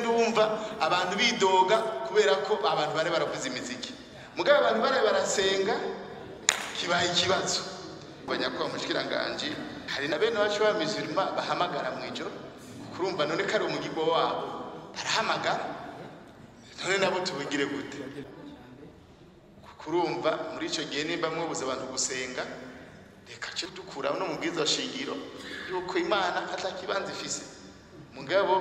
Ndumva abantu bidoga kubera ko abantu bare baravuza imiziki, mugabo abantu bare barasenga, kibaye ikibazo. Banyakubahwa mushikiranganje, hari na bene wacu b'abamizirima bahamagara mw'ijoro, kurumva none ko ari umugirwa wabo, barahamagara. None nabo tubigire gute? Kurumva muri ico gihe nimba mwobuza abantu gusenga, reka cyo dukura no mu bwiza shingiro yuko Imana atakibanza ifise. Mugabo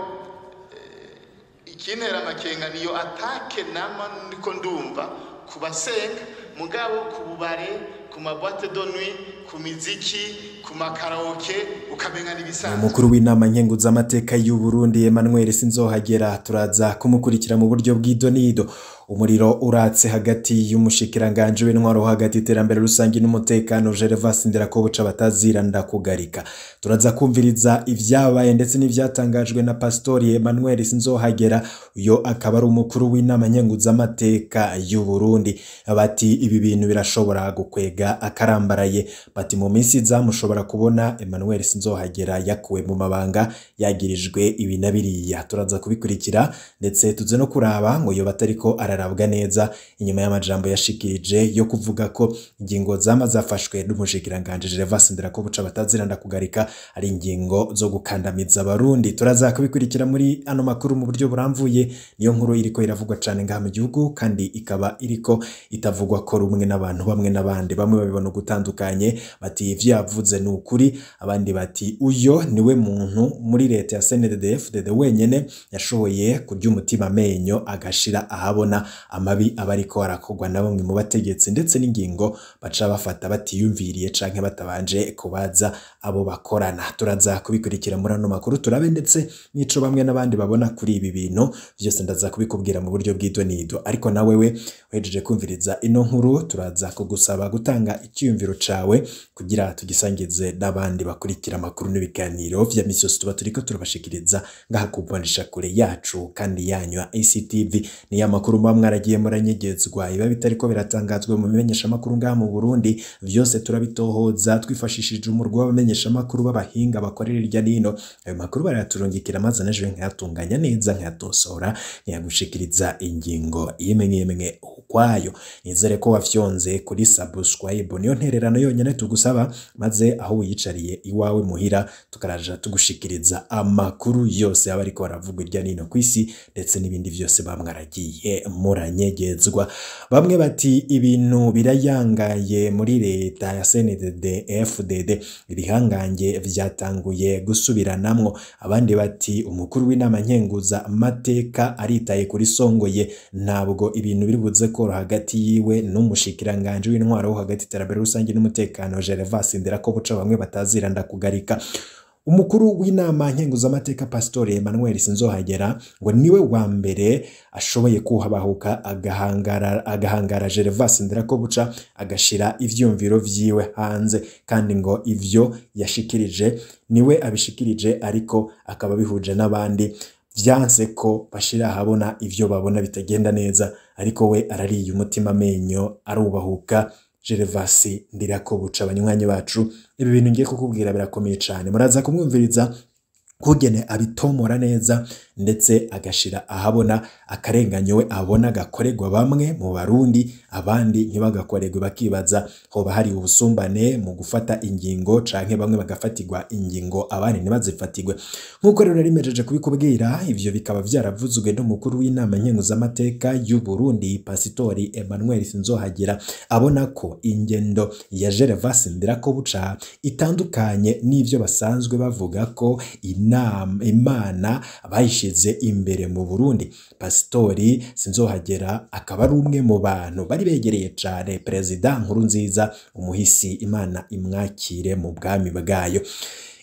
ikintera amakenga niyo attaque nama ndiko ndumva ku basenga, mugabo ku bubare, ku ma boîte de nuit, ku miziki, ku makaraoke, ukamenga n'ibisanzwe. Umukuru w'inama nkenguzamateka y'u Burundi Emmanuel Sinzohagera turaza kumukurikira mu buryo bw'idonido. Umuriro uratse hagati y'umushikiranganje w'intwaro hagati, iterambere rusange n'umutekano, Gervas Ndirakobuca batazira Ndakugarika. Turaza kumviriza ivyabaye ndetse n'ivyatangajwe na Pastori Emmanuel Sinzohagera, uyo akaba ari umukuru w'inama nkenguzamateka y'u Burundi. Bati ibi bintu birashobora gukwega akarambaraye, bati mu minsi iza mushobora kubona Emmanuel Sinzohagera yakuwe mu mabanga, yagirijwe ibi na biriya. Turaza kubikurikira, ndetse tuze no kuraba ngo yoba atariko ararabwa neza inyuma y'amajambo yashikirije yo kuvuga ko ingingo zama zafashwe n'umushikiranganje Gervas Ndirakobuca batazira Ndakugarika ari ingingo zo gukandamiza Abarundi. Turaza kubikurikira muri ano makuru mu buryo buramvuye. Niyo nkuru iriko iravugwa cane ngaha mu gihugu, kandi ikaba iriko itavugwa ko rumwe n'abantu bamwe n'abandi. Bamwe babibona ugutandukanye, bati ivyo yavuze ni ukuri, abandi bati uyo niwe muntu muri leta ya CNDD-FDD wenyene yashoboye kurya umutima amenyo, agashira ahabona amabi aba ariko arakorwa na bamwe mu bategetsi, ndetse n'ingingo baca bafata batiyumviriye canke batabanje kubaza abo bakorana. Turaza kubikurikira muri ano makuru, turabe ndetse n'ico bamwe n'abandi babona kuri ibi bintu vyose. Ndaza kubikubwira mu buryo bw'idonido. Ariko na wewe uhejeje kumviriza ino nkuru, turaza kugusaba gutanga icyiyumviro cawe kugira tugisangize n'abandi bakurikira amakuru n'ibiganiro vya misi yose tuba turiko turabashikiriza ngaha ku kure yacu kandi yanyu ya ACTV. Niyo amakuru muba mwaragiye muranyegezwa, iba bitariko biratangazwa mu bimenyeshamakuru ngaha mu Burundi, vyose turabitohoza twifashishije umurwi w'abamenyeshamakuru b'abahinga bakorera irya nino. Ayo makuru barayaturungikira, maze nejo nkayatunganya neza, nkayatosora, nkayagushikiriza ingingo imwe imwe ukwayo. Nizere ko wafyonze kuri subscribe, niyo ntererano yonyene tugusaba, maze aho wiyicariye iwawe muhira tukaraja tugushikiriza amakuru yose aba ariko aravugwa irya nino kw'isi, ndetse n'ibindi vyose bamwaragiye muranyegezwa. Bamwe bati ibintu birayangaye muri leta ya CNDD FDD, ibihangange vyatanguye gusubiranamwo. Abandi bati umukuru w'inama nkenguza amateka aritaye kuri Songoye, ntabwo ibintu biri buze koroha hagati yiwe n'umushikiranganje w'intwaro wo hagati, iterambere rusange n'umutekano, Gervas Ndirakobuca bamwe batazira Ndakugarika. Umukuru w'inama nkenguzamateka Pastori Emmanuel Sinzohagera ngo niwe wa mbere ashoboye kuhabahuka agahangara Gervas Ndirakobuca, agashira ivyumviro vyiwe hanze, kandi ngo ivyo yashikirije niwe abishikirije, ariko akaba bihuje n'abandi vyanse ko bashira ahabona ivyo babona bitagenda neza, ariko we arariye umutima amenyo, arubahuka Gervas Ndirakobuca. Abanywanyi bacu, ibi bintu ngiye kukubwira birakomeye cane. Muraza kumwumviriza kugene abitomora neza, ndetse agashira ahabona akarenganyo we abona gakorerwa bamwe mu Barundi, abandi ntibagakorerwe, bakibaza hoba hari ubusumbane mu gufata ingingo canke bamwe bagafatirwa ingingo abandi ntibazifatirwe. Nk'uko rero narimejeje kubikubwira, ivyo bikaba vyaravuzwe n'umukuru w'inama nkenguzamateka y'u Burundi Pasitori Emmanuel Sinzohagera, abona ko ingendo ya Gervas Ndirakobuca itandukanye n'ivyo basanzwe bavuga ko Imana bayishize imbere mu Burundi. Pasitori Sinzohagera akaba ari umwe mu bantu bari begereye cane Perezida Nkurunziza umuhisi, Imana imwakire mu bwami bwayo.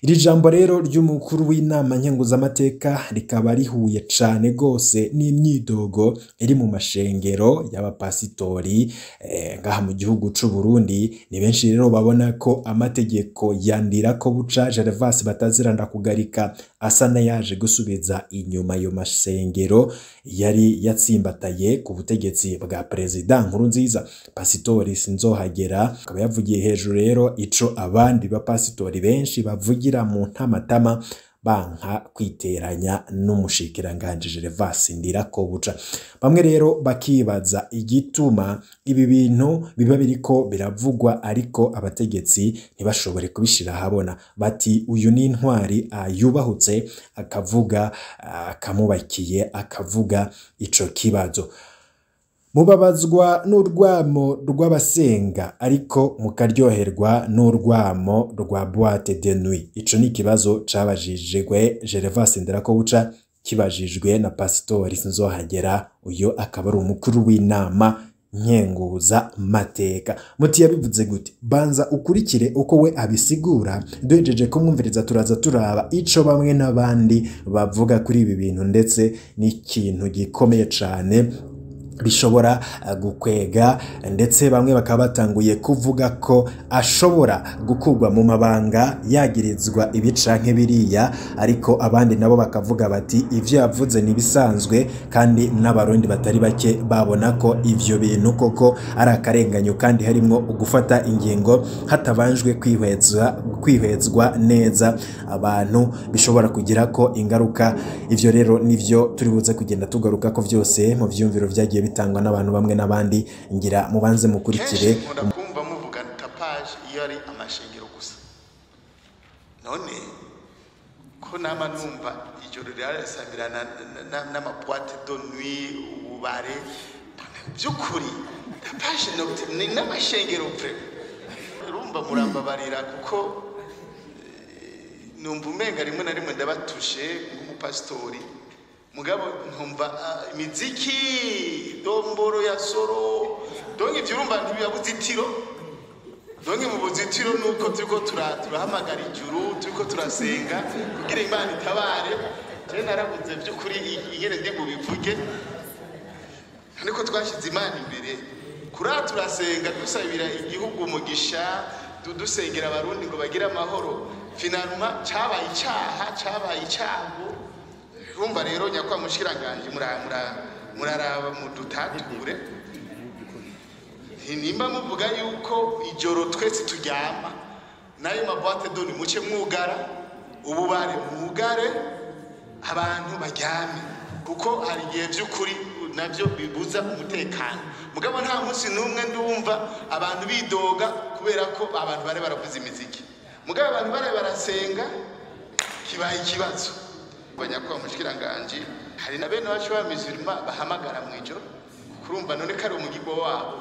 Iri jambo rero ry'umukuru w'inama nkenguzamateka rikaba rihuye cane gose n'imyidogo iri mu mashengero y'abapasitori ngaha mu gihugu c'u Burundi. Ni benshi rero babona ko amategeko ya Ndirakobuca Gervas batazira Ndakugarika asa n'ayaje gusubiza inyuma ayo masengero yari yatsimbataye ku butegetsi bwa Perezida Nkurunziza. Pasitori Sinzohagera akaba yavugiye hejuru rero ico abandi bapasitori benshi bavugira mu ntamatama. banka kwiteranya n'umushikiranganje Gervas Ndirakobuca. Bamwe rero bakibaza igituma ibi bintu biba biriko biravugwa ariko abategetsi ntibashobore kubishira ahabona. Bati uyu ni intwari yubahutse akavuga, akamubakiye akavuga ico kibazo. Mubabazwa n'urwamo rw'abasenga ariko mukaryoherwa n'urwamo rwa boîte de nuit. Ico ni ikibazo cabajijwe Gervas Ndirakobuca, kibajijwe na Pastori Sinzohagera, uyu akaba ari umukuru w'inama nkenguza mateka. Muti yabivuze gute? Banza ukurikire uko we abisigura, duhejeje kumwumviriza turaza turaba ico bamwe n'abandi bavuga kuri ibi bintu, ndetse n'ikintu gikomeye cane bishobora gukwega, ndetse bamwe bakaba batanguye kuvuga ko ashobora gukurwa mu mabanga yagirizwa ibica nk'ibiriya, ariko abandi nabo bakavuga bati ivyo yavuze nibisanzwe, kandi n'abarundi batari bake babona ko ivyo bintu koko ari akarenganyo, kandi harimwo gufata ingingo hatabanjwe kwihwezwa neza abantu, bishobora kugira ko ingaruka. Ivyo rero nivyo turi buze kugenda tugaruka ko vyose mu vyumviro vyagiye bitangwa n'abantu bamwe n'abandi. Ngira mubanze mukurikire. Nkunda kumva muvuga tapage iyo ari amashengero gusa, none ko nama numva ijoro rirasamirana n'amaboîte de nuit, ububare, by'ukuri tapage ni n'amashengero vraiment. Urumva murambabarira kuko numva umenga rimwe na rimwe ndabatushe nk'umupasitori, mugabo nkumva imiziki domboro ya soro, donc ivyo urumva ntibibuzitiro, donc mu buzitiro nuko turiko turahamagara ijuru, turiko turasenga kugira Imana itabare. Je narabuze by'ukuri ingene ndi bubivuge, niko twashize Imana imbere, kuri turasenga dusabira igihugu umugisha, dusengera abarundi ngo bagire amahoro. Finalement cabaye icaha, cabaye icago. Urumva rero nyakwa mushikiranganje muraraba mudutature, nimba muvuga yuko ijoro twese turyama nayo maboîte de nuit muce mwugara, ububare mwugare, abantu baryame, kuko hari igihe by'ukuri navyo bibuza umutekano. Mugabo nta munsi n'umwe ndumva abantu bidoga kubera ko abantu bare baravuza imiziki, mugabo abantu bare barasenga kibaye ikibazo. Nyakubahwa mushikiranganje, hari na bene wacu b'abamizirima bahamagara mw'ijoro, kurumva none kari umugigo wabo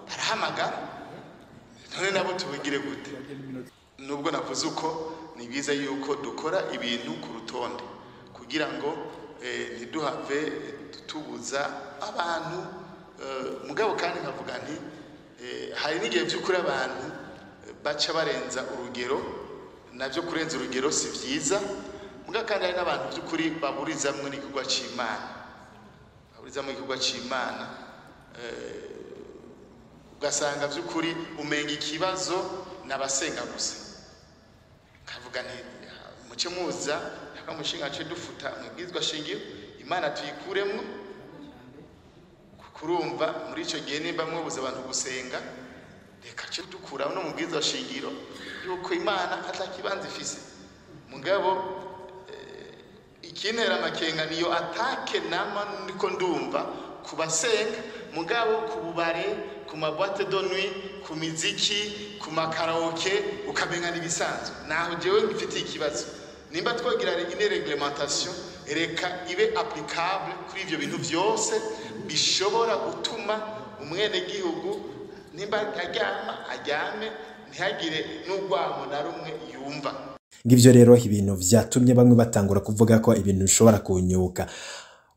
barahamagara, none nabo tubigire gute? Nubwo navuze uko ni byiza yuko dukora ibintu ku rutonde kugira ngo ntiduhave tubuza abantu. Mugabo kandi nkavuga nti hari n'igihe by'ukuri abantu baca barenza urugero, navyo kurenza urugero si vyiza. Mugabo kandi hari n'abantu by'ukuri baburizamwe n'igikorwa c'Imana, baburizamwe igikorwa c'Imana, ugasanga by'ukuri umenga ikibazo n'abasenga gusa. Kavuga nti muce muza akamushinga ce dufuta mwibwizwa shingiro, Imana tuyikuremwo. Kurumva muri ico gihe nimba mwobuza abantu gusenga, reka ce dukura no mubwizwa shingiro yuko Imana atakibanza ifise. Mugabo ikintera amakenga niyo atake nama niko ndumva kubasenga, mugabo kububare, ku maboîte de nuit, ku miziki, ku makaraoke, ukamenga nibisanzwe. Naho jewe ngifitiye ikibazo, nimba twogira une réglementation, reka ibe applicable kuri ivyo bintu vyose bishobora gutuma umwene gihugu nimba aryama aryame, ntihagire n'urwamo na rumwe yumva. Ngivyo rero ibintu vyatumye bamwe batangura kuvuga ko ibintu bishobora kunyuka.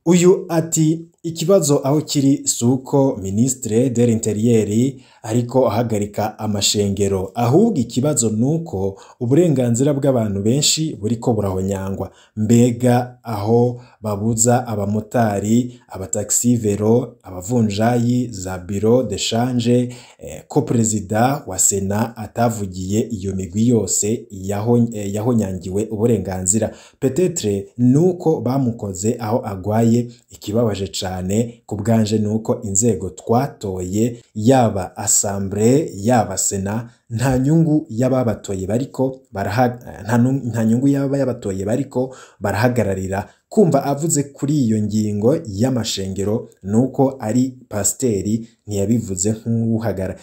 Uyu ati ikibazo aho kiri suko ministre de l'intérieur ariko ahagarika amashengero, ahubwo ikibazo nuko uburenganzira bw'abantu benshi buriko burahonyangwa. Mbega aho babuza abamotari, abataxi vero, abavunjayi za bureau de change, ko president wa Sena atavugiye iyo migwi yose yahonyangiwe uburenganzira, peut-être nuko bamukoze aho agwaye. Ikibabaje cane kubganje nuko inzego twatoye yaba assemblée yaba Sena Nta nyungu y'ababatoye bariko nta nyungu y'ababatoye bariko barahagararira. Kumva avuze kuri iyo ngingo y'amashengero nuko ari pasteri, ntiyabivuze nk'uhagara.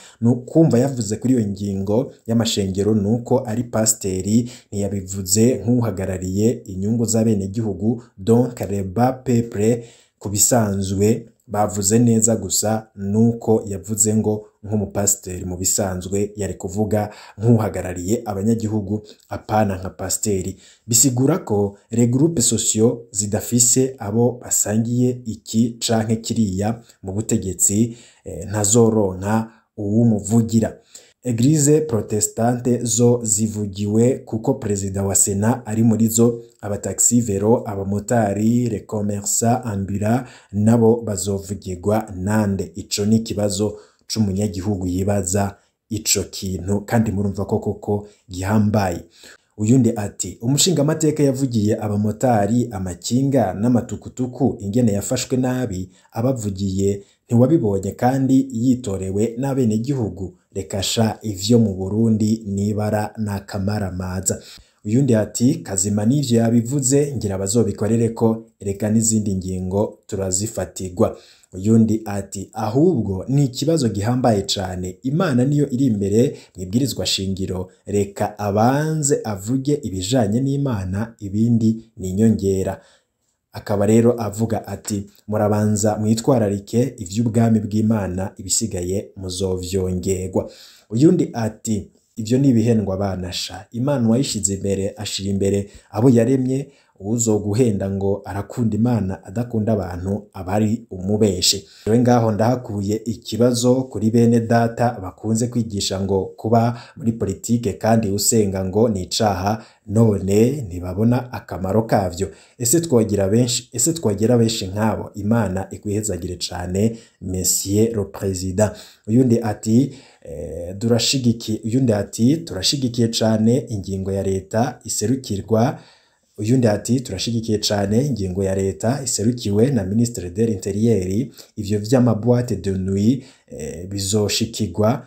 Kumva yavuze kuri iyo ngingo y'amashengero nuko ari pasteri, ntiyabivuze nk'uhagarariye inyungu z'abenegihugu, donc le bas peuple. Ku bisanzwe bavuze neza, gusa nuko yavuze ngo nk'umupasiteri, mu bisanzwe yari kuvuga nk'uhagarariye abanyagihugu, apana nka pasiteri. Bisigura ko les groupes sociaux zidafise abo basangiye iki canke kiriya mu butegetsi, ntazoronka uwumuvugira. Église protestante zo zivugiwe kuko perezida wa Sena ari muri zo. Abataxi vélo, abamotari, les commerçants ambulants nabo bazovugirwa nande? Ico ni ikibazo c'umunyagihugu yibaza ico kintu, kandi murumva ko koko gihambaye. Uyundi ati: "Umushingamateka yavugiye abamotari, amakinga n'amatukutuku, ingene yafashwe nabi abavugiye ntiwabibonye kandi yitorewe n'abenegihugu? Reka sha, ivyo mu Burundi nibara n'akamaramaza." Uyundi ati: "Kazima n'ivyo yabivuze, ngira bazobikorereko, reka n'izindi ngingo turazifatirwa." Uyundi ati: "Ahubwo ni ikibazo gihambaye cane, Imana niyo iri imbere mwibwirizwa shingiro, reka abanze avuge ibijanye n'Imana, ibindi ni inyongera." Akaba rero avuga ati: "Murabanza mwitwararike ivy'ubwami bw'Imana, ibisigaye muzovyongerwa." Uyundi ati: "Ivyo ni ibihendwa abana sha, Imana uwayishize imbere ashira imbere abo yaremye, uwuzoguhenda ngo arakunda Imana adakunda abantu aba ari umubeshe." Rero ngaho ndahakuye ikibazo kuri bene data bakunze kwigisha ngo kuba muri politike kandi usenga ngo ni icaha, none ntibabona akamaro kavyo. Ese twogira benshi, ese twogira benshi nk'abo? Imana ikwihezagire cane, Monsieur le Président. Uyundi ati durashigikiye. Uyundi ati: "Turashigikiye cane ingingo ya leta iserukirwa." Uyundi ati: "Turashigikiye cane ingingo ya leta iserukiwe na ministre de l'Intérieur. Ivyo vy'ama boîte de nuit bizoshikirwa,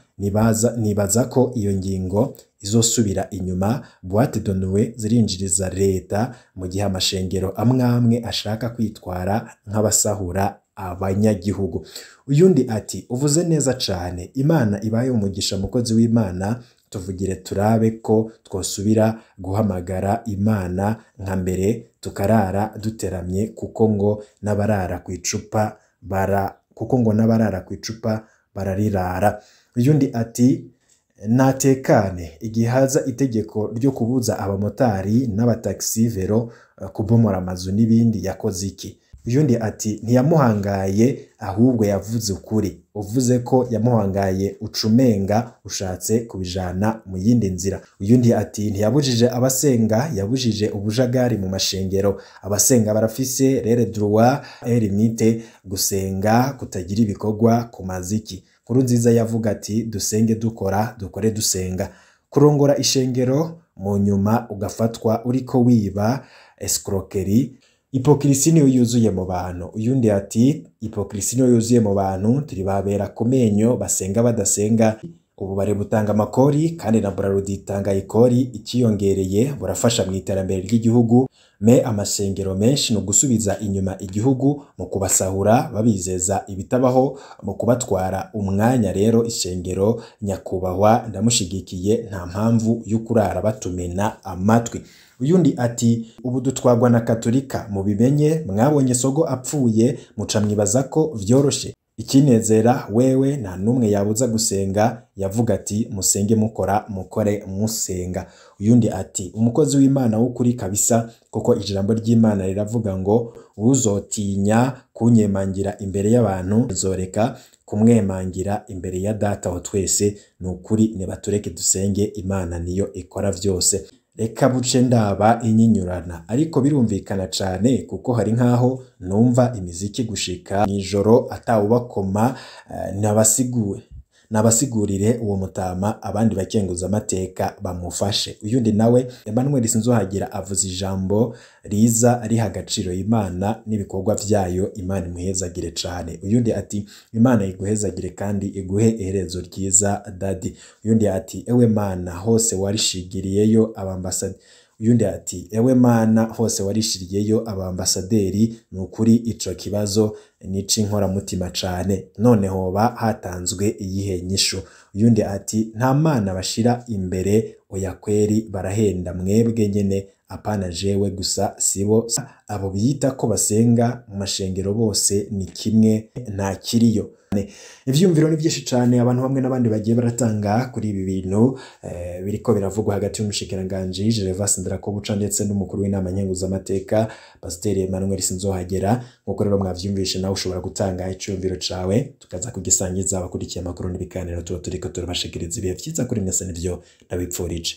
nibaza ko iyo ngingo izosubira inyuma. Boîte de nuit zirinjiriza leta mu gihe amashengero amwamwe ashaka kwitwara nk'abasahura abanyagihugu." Uyundi ati: "Uvuze neza cane, Imana ibaye umugisha, mukozi w'Imana, tuvugire turabe ko twosubira guhamagara Imana nka mbere, tukarara duteramye, kuko ngo n'abarara kw'icupa bara kuko ngo n'abarara kw'icupa bararirara." Uyundi ati: "Natekane, igihe haza itegeko ryo kubuza abamotari n'abataxi vélo kubomora amazu n'ibindi, yakoze iki?" Uyundi ati: "Ntiyamuhangaye, ahubwo yavuze ukuri. Uvuze ko yamuhangaye ucumenga ushatse kubijana mu yindi nzira." Uyundi ati: "Ntiyabujije abasenga, yabujije ubujagari mu mashengero. Abasenga barafise leurs droits et limite. Gusenga kutagira ibikorwa ku maziki? Nkurunziza yavuga ati: 'Dusenge dukora, dukore dusenga.' Kurongora ishengero mu nyuma ugafatwa uriko wiba, escroquerie, hypocrisie niyo yuzuye mu bantu." Uyundi ati: "Hypocrisie niyo yuzuye mu bantu, turi babera ku menyo, basenga badasenga. Ububare butanga amakori kandi na Brarudi itanga ikori, ikiyongereye burafasha mu iterambere ry'igihugu. Mais amasengero menshi ni ugusubiza inyuma igihugu mu kubasahura babizeza ibitabaho, mu kubatwara umwanya. Rero ishengero, nyakubahwa ndamushigikiye, nta mpamvu yo kurara batumena amatwi." Uyundi ati: "Ubu dutwagwa na Katolika, mubimenye. Mwabonye Sogo apfuye muca mwibaza ko vyoroshe. Ikinezera wewe nta n'umwe yabuza gusenga, yavuga ati: 'Musenge mukora, mukore musenga.'" Uyundi ati: "Umukozi w'Imana w'ukuri kabisa, kuko ijambo ry'Imana riravuga ngo uzotinya kunyemangira imbere y'abantu nzoreka kumwemangira imbere ya Data wa twese. Ni ukuri, nibatureke dusenge, Imana niyo ikora vyose." Reka buce ndaba inyinyurana, ariko birumvikana cane kuko hari nkaho numva imiziki gushika mw'ijoro atawubakoma, nabasiguwe. Nabasigurire uwo mutama, abandi bakenguza amateka bamufashe. Uyundi nawe, Emmanuel Sinzohagera, avuze ijambo riza riha agaciro Imana n'ibikorwa vyayo, Imana imuhezagire cane. Uyundi ati: Imana iguhezagire kandi iguhe iherezo ryiza, daddy. Uyundi ati: Ewe Mana, hose warishigiriyeyo abambasade. Uyundi ati: Ewe Mana, hose warishiriyeyo abambasaderi, ni ukuri ico kibazo ni ic'inkoramutima cane, none hoba hatanzwe iyihe nyishu? Uyundi ati: Nta mana bashira imbere, oya kweri, barahenda mwebwe nyene, apana jewe gusa, sibo abo biyita ko basenga mu mashengero bose ni kimwe, nta kiriyo. Ivyumviro ni vyinshi cane abantu bamwe n'abandi bagiye baratanga kuri ibi bintu biriko biravugwa hagati y'umushikiranganji Gervais Ndirakobuca ndetse n'umukuru w'inama nkenguzamateka Pasiteri Emmanuel Sinzohagera. Nk'uko rero mwavyumvishe, nawe ushobora gutanga iciyumviro cawe tukaza kugisangiza abakurikiye amakuru n'ibiganiro tuba turiko turabashikiriza. Ibihe vyiza kuri mwese nivyo ndabipfurije.